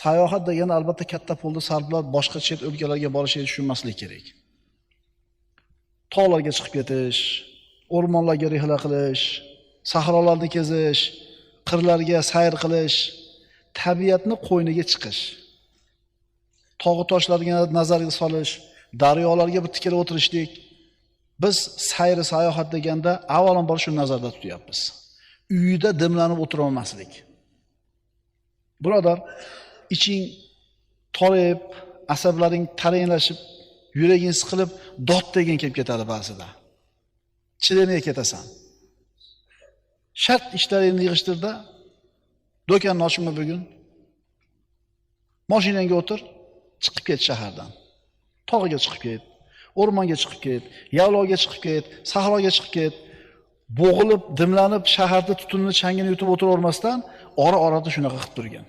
Sayohat degani albatta katta pulni sarflab boshqa chet o'lkalarga borishni tushunmaslik kerak. Tog'larga chiqib ketish, o'rmonlarga rihla qilish, sahrolarni kezish, qirlarga sayr qilish, tabiatni qo'yniga chiqish, tog'u toshlarga nazarga solish, daryolarga bir tikilib o'tirishlik. Biz sayr sayohat deganda avvalambor shuni nazarda tutyapmiz. Uyida dimlanib o'tirolmaslik. Birodar, iching torayib, asablaring taranglashib, yuraging siqilib, dod degan kelib ketadi ba'zida. Chidamay ketasan. Shart ishlaringni yig'ishtirda, do'konni ochma bugun. Mashinangga o'tir, chiqib ket shahardan. Tog'ga chiqib ket, o'rmonga chiqib ket, yaylovga chiqib ket, sahroga chiqib ket. Bo'g'ilib, dimlanib, shaharda tutunni, changini yutib o'tiravermasdan, ora-orada shunaqa qilib turgan.